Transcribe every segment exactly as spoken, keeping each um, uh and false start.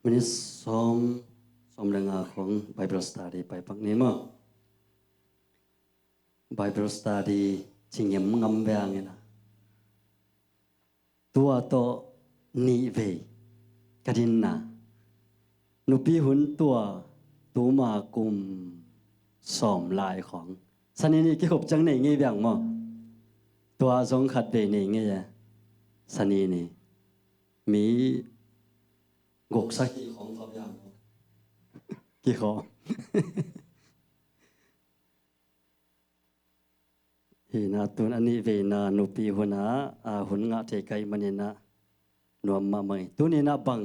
Minit sawm, sawm le nga khong Bible study pai pak ni maw. Bible study ci ngemngam ve hangin a, tua tawh nih vei ka dinna, nupi hun tua, tuma kum sawm lai khong. Sani ni kikhop ciang nei ngei ve hang maw. Tua zong khat vei nei ngei e. Sani ni mi goksak hi khong khop ve hang maw. Kikhop. Hi na, tun a nih veina nupi hun ah, a, hun ngah thei ka hih manin a, nuam mahmah hi. Tuni in a bang,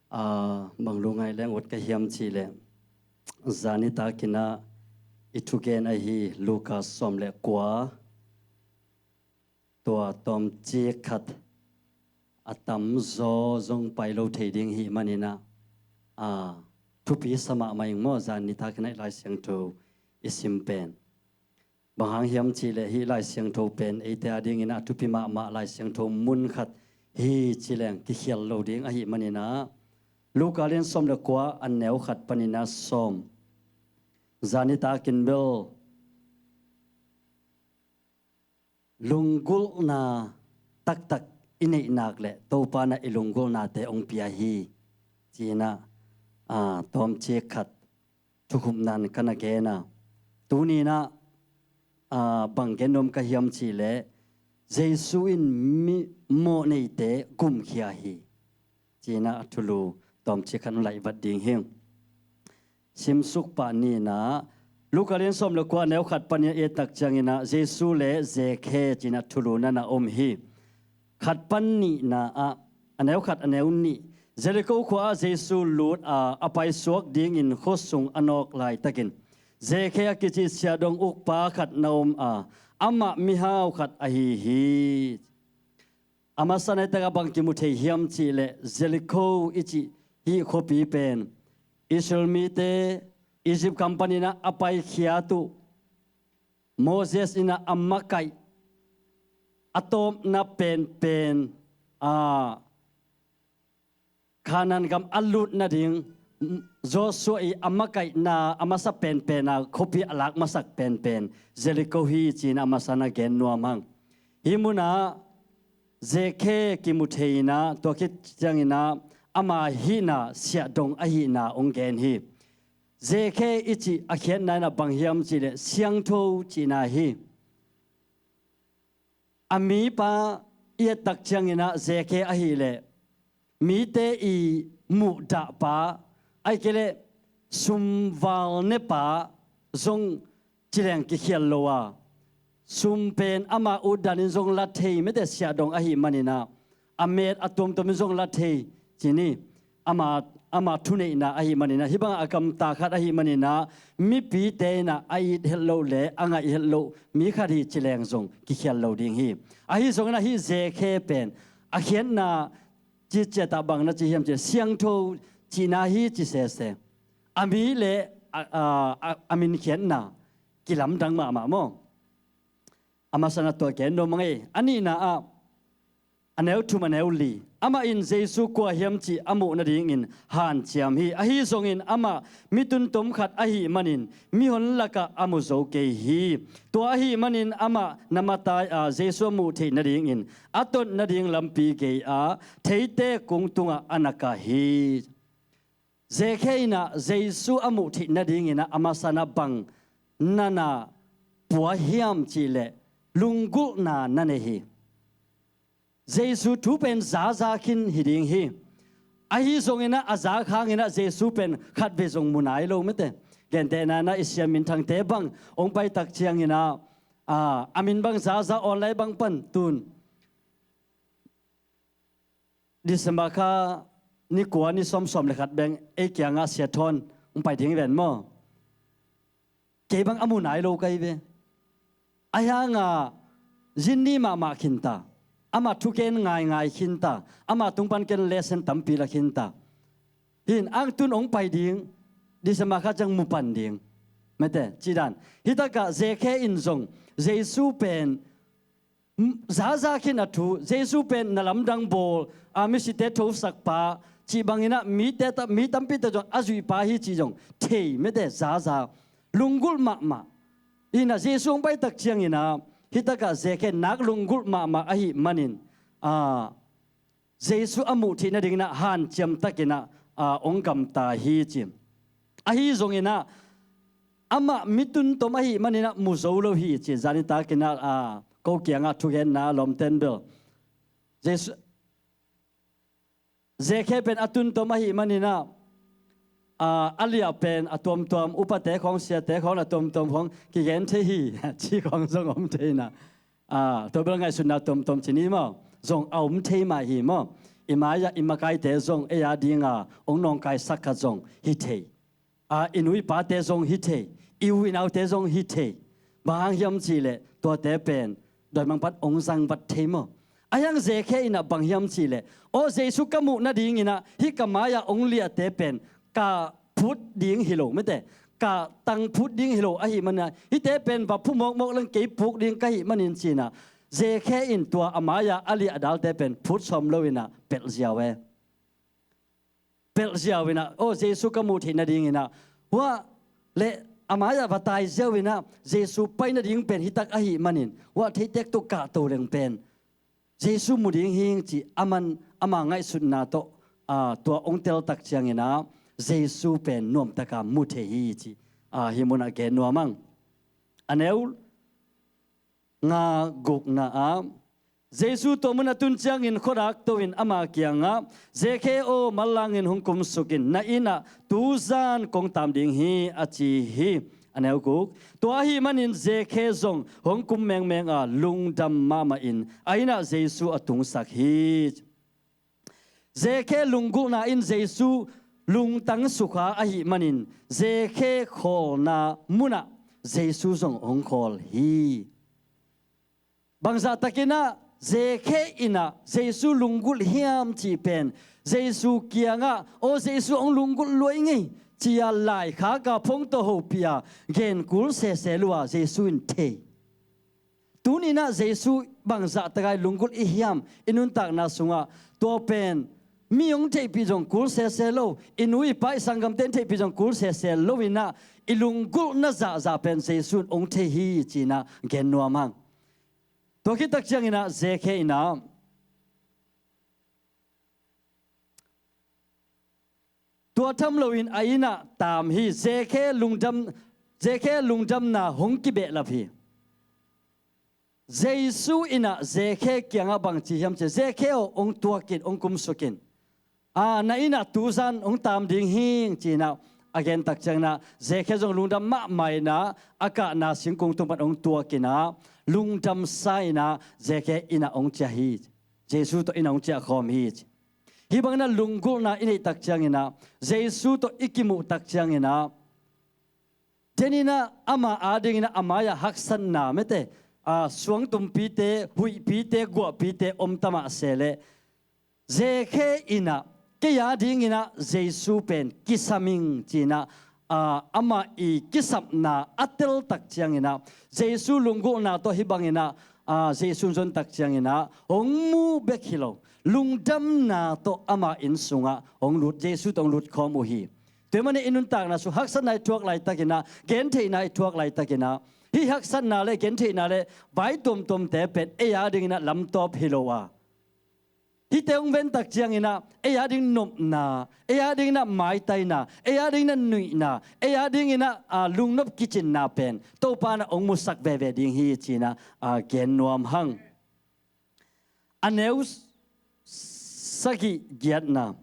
a, bang lungngai leng ut ka hiam cih leh, zan nitak in a i thugen ahi Luka sawm le kua, tua tawmcik khat, a tamzaw zong pai lo thei ding hih manin a, a, thupi sa mahmah ing maw, zan nitak in a i Lai Siangtho i sim pen. Bang hang hiam cih leh hih Lai Siangtho pen eite a dingin a thupi mahmah Lai Siangtho mun khat hi ci leng kikhial lo ding ahih manin a, Luka lian sawm le kua, a neu khat panin a sawm. Zan nitak in bel lunggulhna taktak i neih nak leh Topa in a i lunggulhnate hong pia hi, ci-in a, a, tawmcik khat thukhupna in ka na gen a. Tuni in a, a, bang gen nuam ka hiam cih leh, Jesu in mi mawhneite gumkhia hi, ci-in a thulu tawmcik khat hong laih vat ding hi. Simsuk pah ni in a, Luka lian sawm le kua, a neu khat panin a i et tak ciangin a, Jesu le Zekhe ci-in a thulu na na om hi. Khat pan nihna ah, a neu khat, a neu nih. Jeriko khua ah Jesu lut a, a paisuak dingin khuasung a nawk laitakin, Zekhe a kici siahdong ukpa khat na om a, amah mihau khat ahi hi. A masa in a i tak ah bang kimu thei hiam cih leh, Jeriko i cih hih khuapi pen Israel mite Egypt gam panin a a paikhiat uh, Moses in a a makaih, a tawpna penpen, a, Kanaan gam a lut nading, Joshua i a makaihna a masa penpen a, khuapi a lak masak penpen Jeriko hi, ci-in a masa in a gen nuam hang. Hih mun ah Zekhe kimu thei in a, tua khit ciangin a ama hihna siahdong ahihna hong gen hi. Zekhe i cih a khiatna in a bang hiam cih leh, siangtho cihna hi. A mipa i et tak ciangin a Zekhe ahih leh, mite i muhdahpa, ahih kei leh sumval nepa zong ci leng kikhial lo a, sum pen ama utdan in zong la thei, mite siahdong ahih manin a, a met a tuamtuam in zong la thei, ci ni. Ama, ama thuneihna ahih manin a, hih bang a gamta khat ahih manin a, mipite in a a it het loh le a ngaih het loh mi khat hi ci leng zong kikhial lo ding hi. Ahi zongin a hih Zekhe pen a khiatna cih ciat ah bang na ci hiam cih leh, siangtho cihna hi ci sese. A mi le a, a, a, a min khiatna kilamdang mahmah maw. A masa in a tua gen nuam hang ei. A nihna ah, a neu thum, a neu li. Amah in Jesu kua hiam cih a muh nadingin hanciam hi. Ahi zongin amah mi tuntom khat ahih manin mihon lakah a mu zo kei hi. Tua ahih manin amah na matai a, Jesu a muh theih nadingin a tot nading lampi gei-ah theite kung tungah a na kah hi. Zekhe in a Jesu a muh theih nadingin a, a masa in a bang na na pua hiam cih leh, lunggulhna na nei hi. Jesu thu pen zaza khin hi ding hi. Ahi zongin a, a zak hangin a Jesu pen khatvei zong mu nai lo mite. Gentehna in a i sia minthangte bang hong pai tak ciangin a, a, a min bang zaza online bang pan tun December kha ni kua, ni sawm, sawm le khat beng ei kiangah Sia Thawn hong pai ding hi ven maw. Kei bang a mu nai lo ka hi ve. Ahi hangah zin ni mahmah khinta, ama thugen ngaingai khinta, ama tung pan ken lesson tampi la khinta. Hin ang tun hong pai ding, December kha ciang mu pan ding. Mete, cidan. Hitakah Zekhe in zong Jesu pen zaza khin a thu, Jesu pen na lamdang bawl a, misite thosakpa, cih banginah mite ta, mi tampi tak zong a zuihpa hi cih zong thei mete zaza lunggulh mahmah. Inah Jesu hong paitak cianginah hitakah Zekhe nak lunggulh mahmah ahi manin, a, Jesu a muh theih nadinginah hanciam takinah, a, hong gamta hi ci. Ahi zonginah amah mi tuntom ahi maninah mu zo lo hi ci. Zani takinah, a, ko kiangah thugenna lawmten bel Jesu, Zekhe pen a tuntom ahi maninah, a, a liah pen a tuamtuam, upate khawng, siate khawng, a tuamtuam khawng kigen thei hi, ci khawng zong om thei inah. A, tua bel ngaihsutna tuamtuam ci ni maw? Zong a om thei mah hi maw? I mai-ah i makaite zong ei a dinga hong nawngkaisak khat zong hi thei. A, i nu i pate zong hi thei, i u i naute zong hi thei. Bang hang hiam cihleh tuate pen dawimangpat hong zangvat thei maw? Ahi hang Zekhe inah bang hiam cihleh, aw, Jesu ka muh nadinginah hih ka mai-ah hong liahte pen ka phut ding hi lo mete, ka tang phut ding hi lo ahi maninah hihte pen va phu mawkmawk leng kei puk ding ka hih manin cinah Zekhe in tua a mai-ah a liah a dalte pen phut sawm loinah pelh ziau e. Pelh ziau inah, aw, Jesu ka muh theih nadinginah, huah le a mai-ah va tai ziau inah Jesu pai nading pen hitak ahi manin, huah theitek tawh kahto leng pen Jesu mu ding hing ci. Aman ama ngaihsutna tawh, a, tua hong teltak cianginah Jesu pen nuamtaka mu thei hi ci. A, hih munah gen nuam ang. A neu nga gukna ah Jesu tua mun a tun ciangin khuadak to-in ama kiangah, Zekhe aw, manlangin hong kumsuk in, na innah tuzan kong taam ding hi, a ci hi. A neu guk. Tua ahi manin Zekhe zong hong kum mengmeng a, lungdam mahmah in a innah Jesu a tungsak hi. Zekhe lunggulhna in Jesu lungtang sukha ahi manin Zekhe khawlna munah Jesu zong hong khawl hi. Bangzahtakinah Zekhe inah Jesu lunggulh hiam cih pen Jesu kiangah, aw, Jesu hong lunggulh luai ngei, ci-a laikhaka phongto hopih a genkul sesel uh a Jesu in thei. Tuninah Jesu bangzahtakai lunggulh i hiam i nuntakna sungah, tua pen mi hong theihpih zong kul sesel lo, i nu i pa i sanggamte in theihpih zong kul sesel loinah i lunggulhna zahzah pen Jesu in hong thei hi cinah gen nuam hang. Tua khittak cianginah Zekhe inah tua tham loin a innah taam hi. Zekhe lungdam, Zekhe lungdamna hong kibehlap hi. Jesu inah Zekhe kiangah bangci hiam cih, Zekhe aw, hong tuakin, hong kumsukin. A, na innah tuzan hong taam ding hing cinah a gentak cianginah Zekhe zong lungdam mahmah inah a kahna singkung tung pan hong tuakinah lungdamsa inah Zekhe innah hong ciah hi. Jesu tawh innah hong ciah khawm hi. Hih banginah lunggulhna i neihtak cianginah, Jesu tawh i kimuhtak cianginah, deninah ama adinginah a mai-ah haksatna mete, a, suangtumpite, huihpite, guahpite om ta mah se leh, Zekhe inah kei adinginah Jesu pen kisam ing cinah, a, amah i kisapna a teltak cianginah Jesu lunggulhna tawh hih banginah, a, Jesu in zontak cianginah hong mu bek hi lo, lungdamna tawh ama inn sungah hong lut, Jesu tawh hong lut khawm uh hi. Tua ahih manin i nuntakna sung haksatna i thuak laitakinah, gentheihna i thuak laitakinah, hih haksatna le gentheihna le vai tuamtuamte pen ei adinginah lamtawp hi lo a, hihte hong ventak cianginah ei ading nopna, ei adinginah maitaina, ei adinginah nuihna, ei adinginah, a, lungnop kicinna pen Topa inah hong musak veve ding hi cinah, a, gen nuam hang. A neu sagih giatna.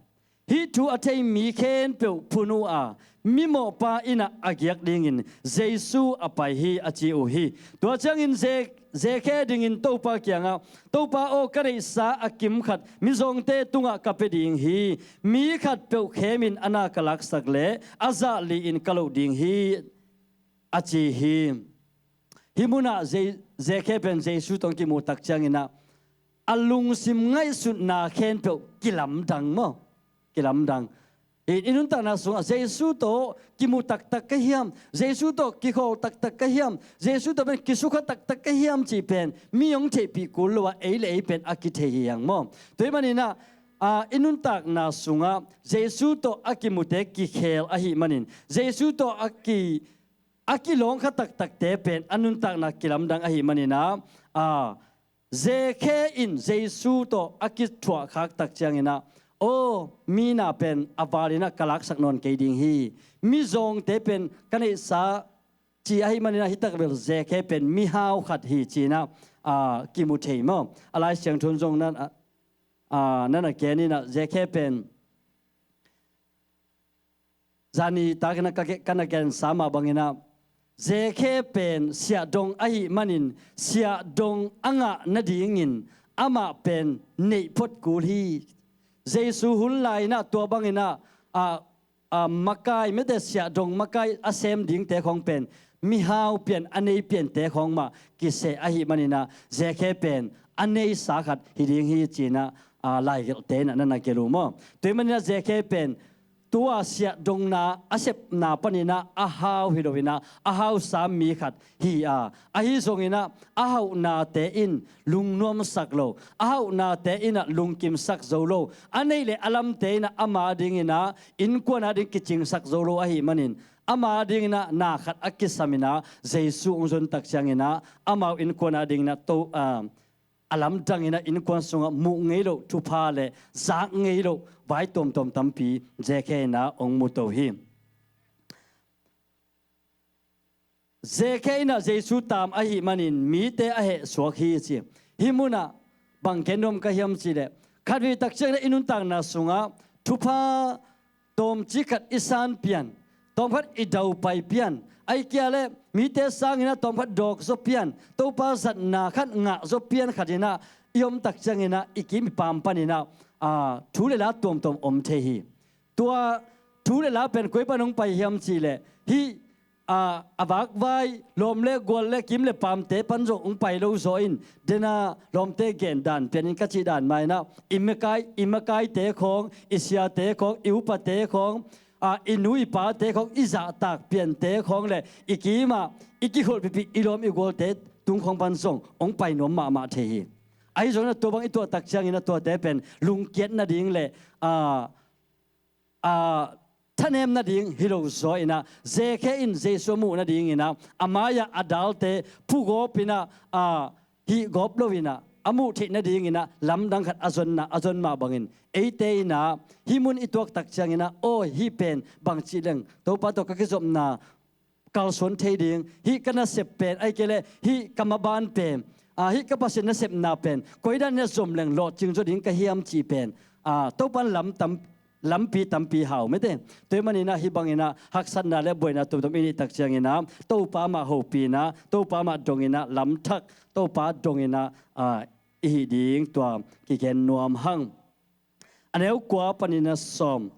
Hih thu a thei mi khempeuh phun uh a, mimawhpa innah a giak dingin Jesu a pai hi, a ci uh hi. Tua ciangin Ze-, Zekhe dingin Topa kiangah, Topa aw, ka neihsa a kimkhat mizawngte tungah ka pia ding hi. Mi khatpeuh khemin a na ka laksak leh a zah li-in ka loh ding hi, a ci hi. Hih munah Ze-, Zekhe pen Jesu tawh hong kimuhtak cianginah a lungsim ngaihsutna khempeuh kilamdang maw? Kilamdang. I, i nuntakna sungah Jesu tawh kimu taktak ka hiam? Jesu tawh kikhawl taktak ka hiam? Jesu tawh pen kisukha taktak ka hiam cih pen mi hong theihpih kul lo a, ei le ei pen a kithei hi hang maw? Tua ahih maninah a, i nuntakna sungah Jesu tawh a kimute kikhel ahih manin, Jesu tawh a ki, a kilawngkha taktakte pen a nuntakna kilamdang ahih manin ah, a, Zekhe in Jesu tawh a kithuahkhak tak ciangin ah, aw, mi na pen a valin ah ka laksak nawn kei ding hi, mizawngte pen ka neihsa ci ahih manin ah, hi tak bel Zekhe pen mihau khat hi ci-in ah, a, kimu thei maw? A Lai Siangtho in zong nan, a, a, nan a gen in ah, Zekhe pen zani takin ah ka, ka na gensa mah bangin ah, Zekhe pen siahdong ahih manin siahdong a ngah nadingin amah pen neih phot kul hi. Jesu hun lai-in ah tua bangin ah, a, a, makai, mite siahdong makai a sem dingte khawng pen mihau pian, a nei piante khawng mah kiseh ahih manin ah, Zekhe pen a neisa khat hi ding hi ci-in ah, a, laigelhte in ah nan a gelh uh maw? Tua ahih manin ah Zekhe pen tua siahdongna a sepna panin ah a hau hi loin ah, a hausa mi khat hi a, ahi zongin ah a hauhnate in lungnuamsak lo, a hauhnate in ah lungkimsak zo lo, a neih le a lamte in ah ama dingin ah innkuan ading kicingsak zo lo ahih manin, ama dingin ah na khat a kisam in ah Jesu hong zon tak ciangin ah amau innkuan adingin ah to, a, a lamdangin ah innkuan sungah muh ngei loh thupha le zak ngei loh vai tuamtuam tampi Zekhe in ah hong mu to hi. Zekhe in ah Jesu taam ahih manin mite a hehsuak hi ci. Hih munah bang gen nuam ka hiam cih leh, khatvei tak ciangin ah i nuntakna sungah thupha tawmcik khat i san pian, tawmkhat i daupai pian, ahih kei leh mite sangin ah tawmkhat dawk zaw pian, Topa zatna khat ngah zaw pian khat in ah i om tak ciangin ah i kim i paam panin ah, a, thu le la tuamtuam om thei hi. Tua thu le la pen koi pan hong pai hiam cih leh, hih, a, a vakvai lawm le gual le kim le paamte pan zong hong pai lo zaw in, dena lawmte gen dan pian in ka cih dan mah in ah, i makai, i makaite khawng, i siate khawng, i upate khawng, a, i nu i pate khawng, i zahtak piante khawng le i kimah i kikholhpihpih i lawm i gualte tung khawng pan zong hong pai nuam mahmah thei hi. Ahi zongin ah tua bang i tuah tak ciangin ah tuate pen lungkiat nading le, a, a, thanem nading hi lo zaw in ah, Zekhe in Jesu a muh nadingin ah a mai-ah a dalte phugawp in ah, a, hih gawp lo in ah a muh theih nadingin ah lamdang khat a zonna, a zon mah bangin eite in ah hih mun i tuak tak ciangin ah, aw, hih pen bangci leng Topa tawh ka kizopna kalsuan thei ding, hih ka nasep pen, ahih kei leh hih ka maban pen, a, hih ka Pasian nasepna pen koi dan in ah zom leng lawhcing zaw ding ka hiam cih pen, a, Topa in lam tam, lampi tampi hau mete. Tua ahih manin ah hih bangin ah haksatna le buaina tuamtuam i neih tak ciangin ah Topa mah hopih in ah, Topa mah dong in ah, lamthak Topa dong in ah, a, i hih ding tua kigen nuam hang. A neu kua panin a sawm.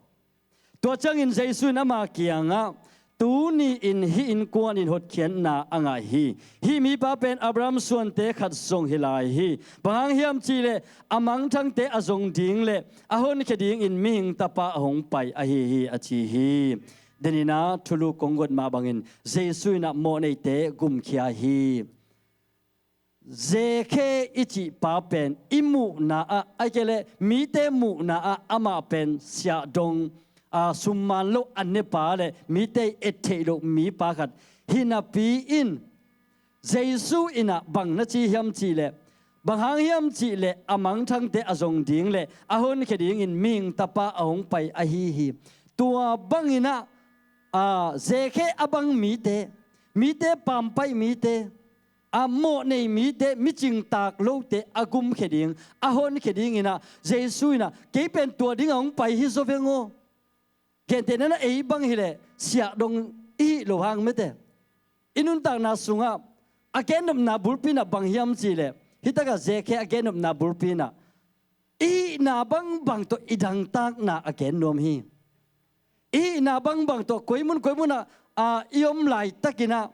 Tua ciangin Jesu in ama kiangah, tuni-in hih innkuan in hotkhiatna a ngah hi. Hih mipa pen Abraham suante khat zong hi lai hi. Bang hang hiam cih leh a mangthangte a zong ding le a honkhia dingin Mihing Tapa a hong pai ahi hi, a ci hi. Denin ah thulu kong guat mah bangin Jesu in ah mawhneite gumkhia hi. Zekhe i cih pa pen i muhna ah, ahih kei leh mite muhna ah amah pen siahdong, a, summan lo a nepa le mite i et theih loh mipa khat hi napi in, Jesu in ah bang na ci hiam cih leh, bang hang hiam cih leh a mangthangte a zong ding le a honkhia dingin Mihing Tapa a hong pai ahi hi. Tua bangin ah, a, Zekhe a bang mite, mite paampaih mite, a, mawhnei mite, mi cingtak lote a gumkhia ding, a honkhia dingin ah Jesu in ah, kei pen tua dingin hong pai hi zaw veng aw. Gentehna in ah ei bang hi leh siahdong i hih loh hang mete. I nuntakna sungah a gennopna bulpi in ah bang hiam cih leh, hih takah Zekhe a gennopna bulpi in ah i hihna bangbang tawh i dangtakna a gen nuam hi. I hihna bangbang tawh koi mun koi mun ah, a, i om laitakin ah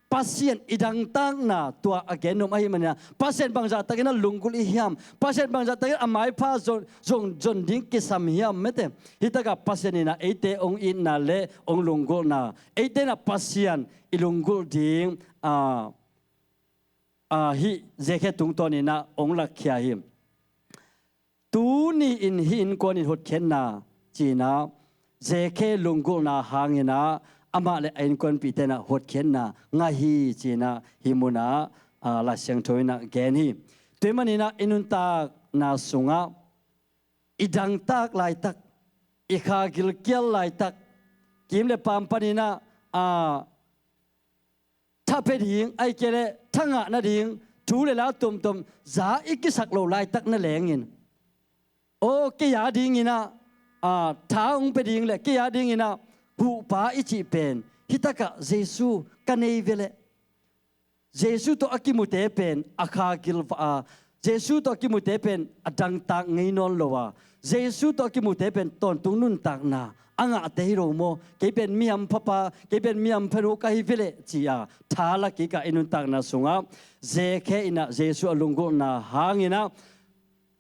Pasian i dangtakna tua a gen nuam ahih manin ah, Pasian bangzah takin ah lunggulh i hiam, Pasian bangzah takin a maipha zon, zon, zon ding kisam hiam mete. Hih takah Pasian in ah eite hong itna le hong lunggulhna, eite in ah Pasian i lunggulh ding, a, a, hih Zekhe tungtawnin ah hong lakkhia hi. Tuni-in hih innkuan in hotkhiatna ci-in ah Zekhe lunggulhna hangin ah amah le a innkuanpihte in ah hotkhiatna ngah hi ci-in ah hih munah, ah, Lai Siangtho in ah gen hi. Tua ahih manin ah i nuntakna sungah i dangtak laitak, i kha gilkial laitak, kim le paam panin ah, ah, tha pia ding, ahih kei leh tha ngah nading thu le la tuamtuam za i kisak lo laitak na lengin, aw, kei a dingin ah, ah, tha hong pia ding le kei a dingin ah huhpa i cih pen, hih takah Jesu ka nei ve leh, Jesu tawh a kimute pen a kha gilvah a, Jesu tawh a kimute pen a dangtak ngei nawn lo a, Jesu tawh a kimute pen tawntung nuntakna a ngahte hi lo maw? Kei pen mi hampha pa, kei pen mi hampha nu ka hi ve leh ci-a tha la kikah i nuntakna sungah Zekhe in ah Jesu a lunggulhna hangin ah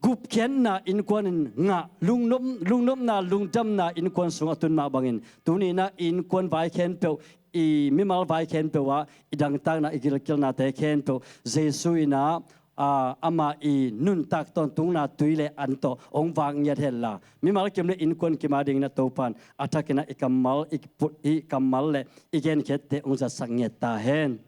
gupkhiatna innkuan in ngah, lungnop, lungnopna, lungdamna innkuan sung a tun mah bangin, tuni-in ah i innkuan vai khempeuh, i mimal vai khempeuh ah i dangtakna, i gilkialnate khempeuh Jesu in ah, ah, amah i nuntak tawntungna tui le an tawh hong vak ngiat henla, mimal kim le innkuan kim a dingin ah Topa'n a thakin ah i kammal, i pu-, i kammal le i genkhiatte hong zatsak ngiat ta hen.